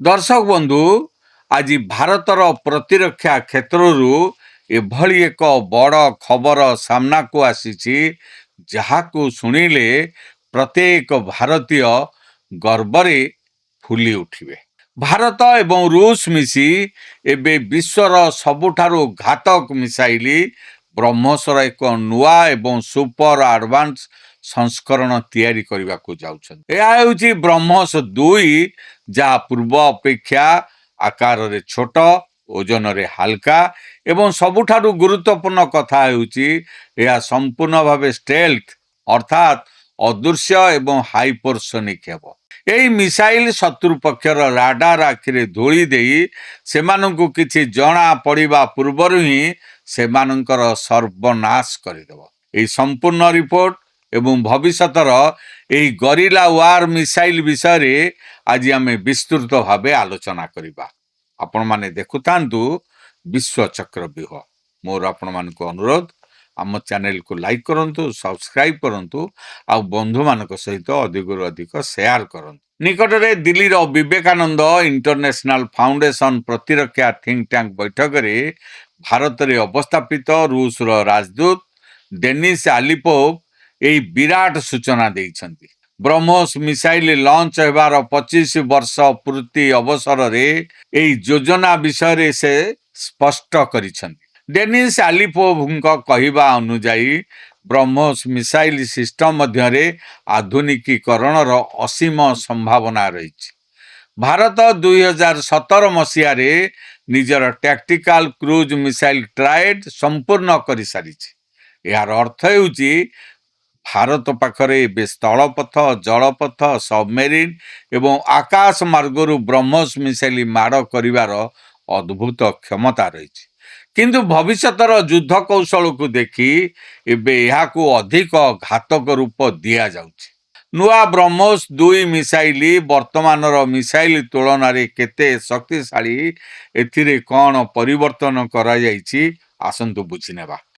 ଦର୍ଶକ ବନ୍ଧୁ, ଆଜି ଭାରତର ପ୍ରତିରକ୍ଷା କ୍ଷେତ୍ରରୁ ଏଭଳି ଏକ ବଡ଼ ଖବର ସାମ୍ନାକୁ ଆସିଛି, ଯାହାକୁ ଶୁଣିଲେ ପ୍ରତ୍ୟେକ ଭାରତୀୟ ଗର୍ବରେ ଫୁଲି ଉଠିବେ। ଭାରତ ଏବଂ ରୁଷ ମିଶି ଏବେ ବିଶ୍ୱର ସବୁଠାରୁ ଘାତକ ମିସାଇଲ ବ୍ରହ୍ମୋସର ଏକ ନୂଆ ଏବଂ ସୁପର ଆଡଭାନ୍ସ ସଂସ୍କରଣ ତିଆରି କରିବାକୁ ଯାଉଛନ୍ତି। ଏହା ହେଉଛି ବ୍ରହ୍ମୋସ 2, ଯାହା ପୂର୍ବ ଅପେକ୍ଷା ଆକାରରେ ଛୋଟ, ଓଜନରେ ହାଲକା ଏବଂ ସବୁଠାରୁ ଗୁରୁତ୍ୱପୂର୍ଣ୍ଣ କଥା ହେଉଛି, ଏହା ସମ୍ପୂର୍ଣ୍ଣ ଭାବେ ଷ୍ଟେଲ୍ଥ, ଅର୍ଥାତ୍ ଅଦୃଶ୍ୟ ଏବଂ ହାଇପରସୋନିକ୍ ହେବ। ଏହି ମିସାଇଲ ଶତ୍ରୁ ପକ୍ଷର ରାଡାର ଆଖିରେ ଧୂଳି ଦେଇ ସେମାନଙ୍କୁ କିଛି ଜଣା ପଡ଼ିବା ପୂର୍ବରୁ ହିଁ ସେମାନଙ୍କର ସର୍ବନାଶ କରିଦେବ। ଏହି ସମ୍ପୂର୍ଣ୍ଣ ରିପୋର୍ଟ ଏବଂ ଭବିଷ୍ୟତର ଏହି ଗରିଲା ୱାର ମିସାଇଲ ବିଷୟରେ ଆଜି ଆମେ ବିସ୍ତୃତ ଭାବେ ଆଲୋଚନା କରିବା। ଆପଣମାନେ ଦେଖୁଥାନ୍ତୁ ବିଶ୍ୱ ଚକ୍ରବ୍ୟୁହ। ମୋର ଆପଣମାନଙ୍କୁ ଅନୁରୋଧ, ଆମ ଚ୍ୟାନେଲକୁ ଲାଇକ୍ କରନ୍ତୁ, ସବସ୍କ୍ରାଇବ୍ କରନ୍ତୁ ଆଉ ବନ୍ଧୁମାନଙ୍କ ସହିତ ଅଧିକରୁ ଅଧିକ ସେୟାର କରନ୍ତୁ। ନିକଟରେ ଦିଲ୍ଲୀର ବିବେକାନନ୍ଦ ଇଣ୍ଟରନ୍ୟାସନାଲ ଫାଉଣ୍ଡେସନ ପ୍ରତିରକ୍ଷା ଥିଙ୍କ ଟ୍ୟାଙ୍କ ବୈଠକରେ ଭାରତରେ ଅବସ୍ଥାପିତ ରୁଷର ରାଜଦୂତ ଡେନିସ୍ ଆଲିପୋଭ ଏହି ବିରାଟ ସୂଚନା ଦେଇଛନ୍ତି। ବ୍ରହ୍ମୋସ ମିସାଇଲ ଲଞ୍ଚ ହେବାର 25 ବର୍ଷ ପୂର୍ତ୍ତି ଅବସରରେ ଏହି ଯୋଜନା ବିଷୟରେ ସେ ସ୍ପଷ୍ଟ କରିଛନ୍ତି। ଡେନିସ୍ ଆଲିପୋଭଙ୍କ କହିବା ଅନୁଯାୟୀ, ବ୍ରହ୍ମୋସ ମିସାଇଲ ସିଷ୍ଟମ ମଧ୍ୟରେ ଆଧୁନିକୀକରଣର ଅସୀମ ସମ୍ଭାବନା ରହିଛି। ଭାରତ 2017 ମସିହାରେ ନିଜର ଟ୍ୟାକ୍ଟିକାଲ କ୍ରୁଜ୍ ମିସାଇଲ ଟ୍ରାଏଡ୍ ସମ୍ପୂର୍ଣ୍ଣ କରିସାରିଛି। ଏହାର ଅର୍ଥ ହେଉଛି, ଭାରତ ପାଖରେ ଏବେ ସ୍ଥଳପଥ, ଜଳପଥ, ସବମେରିନ୍ ଏବଂ ଆକାଶ ମାର୍ଗରୁ ବ୍ରହ୍ମୋସ ମିସାଇଲ ମାଡ଼ କରିବାର ଅଦ୍ଭୁତ କ୍ଷମତା ରହିଛି। କିନ୍ତୁ ଭବିଷ୍ୟତର ଯୁଦ୍ଧ କୌଶଳକୁ ଦେଖି ଏବେ ଏହାକୁ ଅଧିକ ଘାତକ ରୂପ ଦିଆଯାଉଛି। ନୂଆ ବ୍ରହ୍ମୋସ 2 ମିସାଇଲ ବର୍ତ୍ତମାନର ମିସାଇଲ ତୁଳନାରେ କେତେ ଶକ୍ତିଶାଳୀ, ଏଥିରେ କ'ଣ ପରିବର୍ତ୍ତନ କରାଯାଇଛି, ଆସନ୍ତୁ ବୁଝିନେବା।